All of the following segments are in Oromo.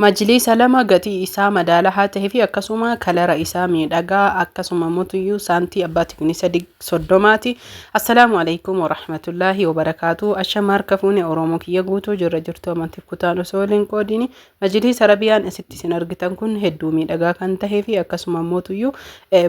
Majliisa 2 gatii isaa madaalahaa tahe fi akkasuma kalara isaa miidhagaa akkasuma motuyyuu saantii abbaa tiknisa 30ti. Assalaamu alaikum warahmatullaahi wabarakaatu. Ashama harka fuune Oromoo kiyya guutuu jirra jirtu amantiif kutaan osoo waliin qoodini. Majliisa Arabiyaan asitti isin argitan kun hedduu miidhagaa kan tahee fi akkasuma mootuyyuu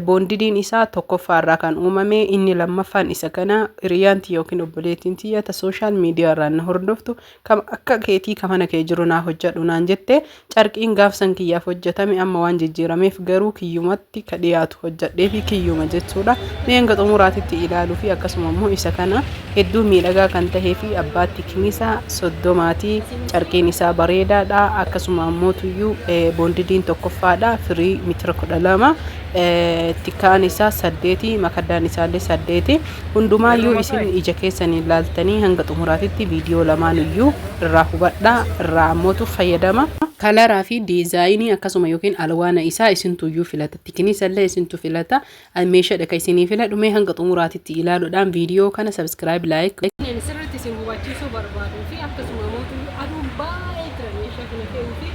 boondidiin isaa tokkoffaa irraa kan uumame inni lammaffaan isa kana hiriyaan tiyya yookiin obboleettiin tiyya ta sooshaal miidiyaa irraan na hordoftu kam akka keetii ka mana kee jiru naa hojjadhu naan jette. Carqiin gaaf san kiyyaaf hojjatame amma waan jijjiirameef garuu kiyyumatti ka dhiyaatu hojjadheefi kiyyuma jechuudha. Mee hanga xumuraatitti ilaaluu fi akkasuma immoo isa kana hedduu miidhagaa kan tahee fi abbaa tiknisa 30ti. Carqiin isaa bareedaadha. Akkasuma ammoo tuyyuu boondidiin tokkoffaadha. Firii mitira 12 tikkaan isaa 8 makaddaan isaallee 8. Hundumaayyuu isin ija keessaniin laaltanii hanga xumuraatitti viidiyoo lamaanuyyuu irraa hubadhaa, irraa ammootu fayyadama. Kalaraa fi diizaayinii akkasuma yookiin alwaana isaa isintuyyuu filata. Tikinisa illee isintu filata. Meeshadha ka isinii filadhu mee hanga xumuraatitti ilaaluudhaan viidiyoo kana subscribe like. Ani sirriitti isin hubachiisuu barbaaduu fi akkasuma mootuyyuu aduun baay'ee jira meeshaa kana fe'uu fi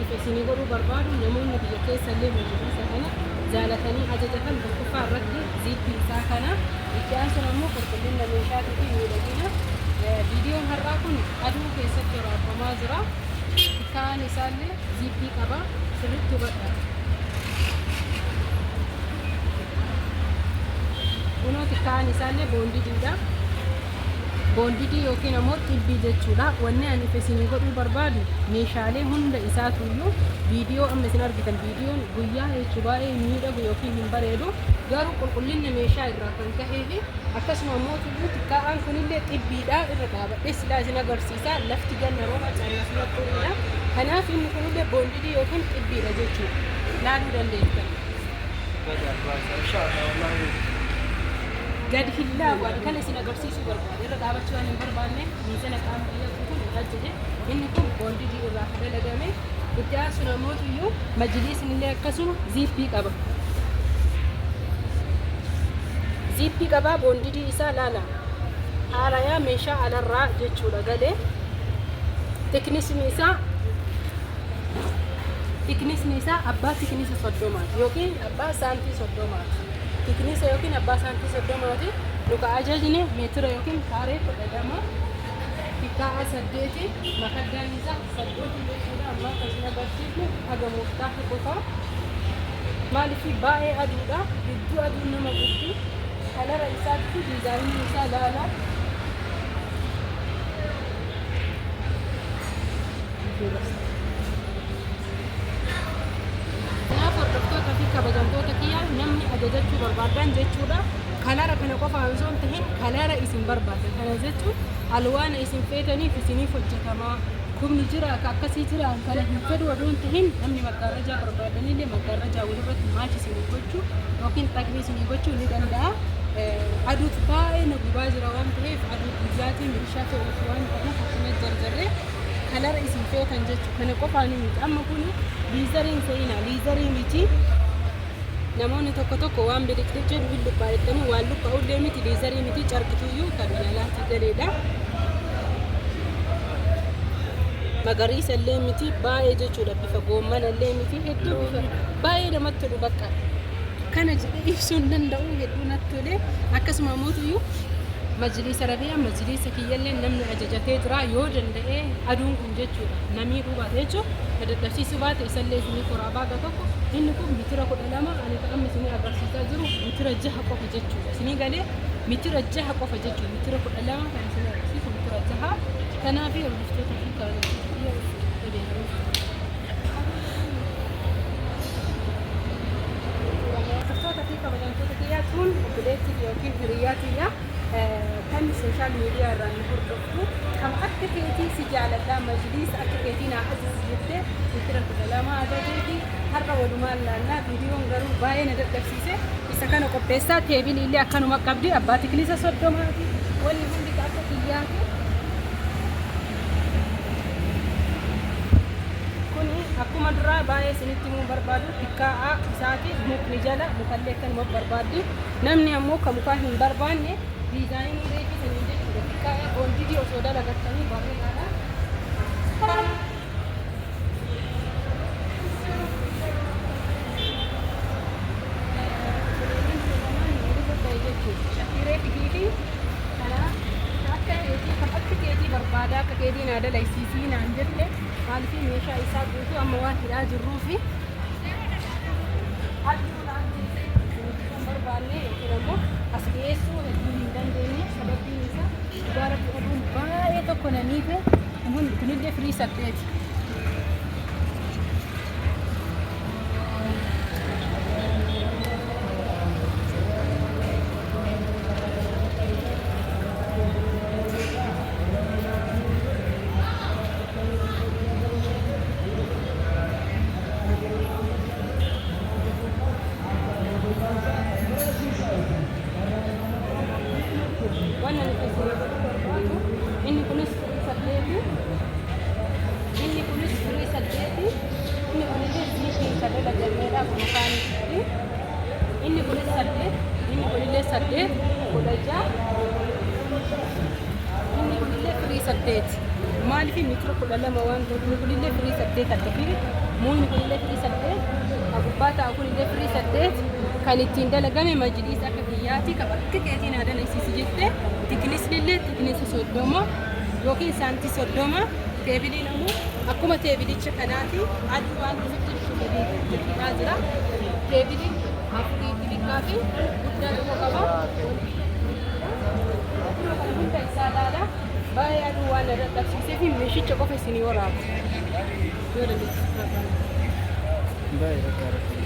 ifa isinii godhuu barbaadu namoonni biyya keessa illee majliisa kana jaalatanii ajajatan tokkoffaa irratti ziippii isaa kana itti aansuun ammoo qulqullina meeshaatii fi miidhagina viidiyoon har'aa kun aduu keessatti waraabbamaa jira kaan isaallee ziippii qaba sirriitti hubadha kunooti kaan isaallee boondidiidha Boondidii yookiin ammoo xibbii jechuudha. Wanni ani ifa isinii godhuu barbaadu meeshaalee hunda isaatuyyuu viidiyoo amma isin argitan viidiyoon guyyaa jechuu baay'ee hin miidhagu yookiin hin bareedu. Garuu qulqullinna meeshaa irraa kan kahee fi akkasuma ammoo tuyyuu xiqqaa'aan kunillee xibbiidha irra dhaabadhee silaa isin agarsiisa. Lafti ganna rooba caalaa xuriidha. Kanaaf inni kunillee boondidii yookiin xibbiidha jechuudha. Laaluu dandeettan. Gad hin laafu ani kana isin agarsiisuu barbaade irra dhaabachuu waan hin barbaanne miizana qaama kiyya guutuun irra jedhe inni kun boondidii irraa kan dalagame itti aansuun ammoo iyyuu majiliisni illee akkasuma ziippii qaba. Ziippii qabaa boondidii isaa laala haarayaa meeshaa alarraa jechuudha galee teknisni isaa Tiknisni isaa abbaa tiknisa 30ti yookiin abbaa saantii 30ti. Tiknisa yookiin abbaa saantii 30ti. Nu ka ajajne meetira yookiin kaaree 12 tikkaa'a 8 makaddaan isaa 8 jechuudha. Amma akka isin agarsiifnu haga murtaahe qofa. Maaliif baay'ee aduudha. Hedduu aduun nama gubdi. Kalara isaatti diizaayinii isaa laala. Kanaaf hordoftoota fi kabajamtoota kiyya namni ajajachuu barbaadan jechuudha. Kalara kana qofa osoo hin tahin kalara isin barbaadan kana jechuun alwaana isin feetaniif isiniif hojjetama. Kumni jira akka akkasii jira kana hin fedhu odoo hin tahin namni maggaarrajaa barbaadanillee maggaarrajaa walirratti maachi isinii gochuu yookiin xaqmii isinii gochuu ni danda'a. Aduutu baay'ee na gubaa jira waan ta'eef aduu guyyaatiin meeshaa fe'uuf waan ta'uuf akkana jarjarree kalara isin feetan jechu kana qofaani miti amma kuni liizariin se'ina liizarii miti namoonni tokko tokko waan biliqliq jedhu hin luqqaa jettanii waan luqqa'ullee miti liizarii miti carqituyyuu kan biyya alaatii galeedha. Magariisa illee miti baay'ee jechuudha bifa goommana illee miti hedduu bifa baay'ee namatti tolu bakka kana jedhee ibsuu hin danda'u hedduu natti tole akkasuma mootuyyuu Majliisa Rabi'a majliisa kiyyallee namni ajajatee jira yoo danda'e aduun kun jechuudha na miidhuu baate jechuun na dadhabsiisuu baate isallee isinii koraabaa ga tokko inni kun mitira 12 ani ka amma isinii agarsiisaa jiru mitira 6 qofa jechuudha isinii galee mitira 6 qofa jechuudha mitira 12 kan isinii agarsiisu mitira 6 kanaaf hordoftoota fi kabajamtoota kiyya Hordoftoota fi kabajamtoota kiyyaa tun obboleettii yookiin hiriyyaa tiyya kan sooshaal miidiyaa irraan nu hordoftu kam akka keetii si jaaladha majliisa akka keetii naa ajaji jettee mitira 12 ajajeeti har'a walumaan laallaa viidiyoon garuu baay'ee na dadhabsiise isa kana qopheessaa teebilii illee akkanuma qabdi abbaa tiknisa 30ti wanni hundi ka akka kiyyaati Kuni akkuma duraa baay'ee isinitti himuu barbaadu xiqqaa'a isaati mukni jala mukallee akkanuma barbaaddi. Namni ammoo ka mukaa hin barbaanne diizaayinii reefii saniin jechuudha xiqqaa'a boondidii osoo dalagattanii bareedaadha. Maaliif meeshaa isaa guutuu amma waan hidhaa jirruufi aduun ajjeesee hin barbaanne yookiin ammoo as dhiyeessuu hedduu hin dandeenye. Sababbiin isaa dhugaa rabbi aduun baay'ee tokko na miite. Kunillee firii 8. Wannan nuti isin godhuu barbaadu, inni kunis firii 8, inni kunis firii 8, inni kunillee ziipiin kan dalagameedha kun kaanitti. Inni kunis 8, inni kunillee 8, 16. Inni kunillee firii 8. Maaliif meetira 12 waan ta'eef inni kunillee firii 8 adda fi muunni kunillee firii 8, ka gubbaa taa'u kunillee firii 8. Kan ittiin dalagame majliis akka kiyyaati ka bakka keetiin haa dalagsiisi jette. Tiknisnillee tiknisa 30 yookiin saantii 30. Teebiliin ammoo akkuma teebilicha kanaati. Aduu waan dhufeef jecha gadi hidhaa jira. Teebiliin afurii xixiqqaa fi guddaa tokko qaba. Akkuma kana hunda isaa ilaala. Baay'ee aduu waan na dadhabsiisee fi meeshicha qofa isinii waraaba. Yoo dandeessu barbaada. Baay'ee bakka rakkoo.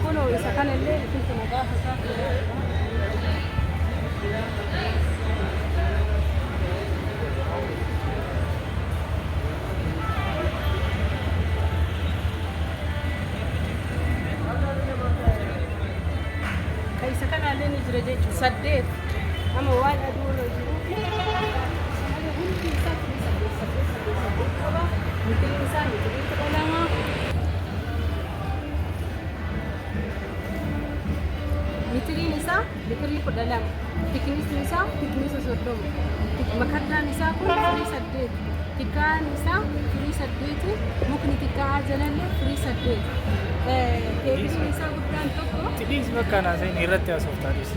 Kunoo isa kanallee isintu na gaafata. Ka isa kanallee ni jira jechuudha. 8 amma waan aduu irra jiruuf malee hundi isaa firii 8 8 8 8 qaba. Mitiriin isaa mitirii 12. Mitiriin isaa mitirii 12. Tiknisni isaa tiknisa 30. Makaddaan isaa kun firii 8. Tikkaan isaa firii 8. Mukni tikkaa jalallee firii 8. Teebiliin isaa guddaan tokko. Tidhiis bakka naaseen irratti haasoftaa dhiis.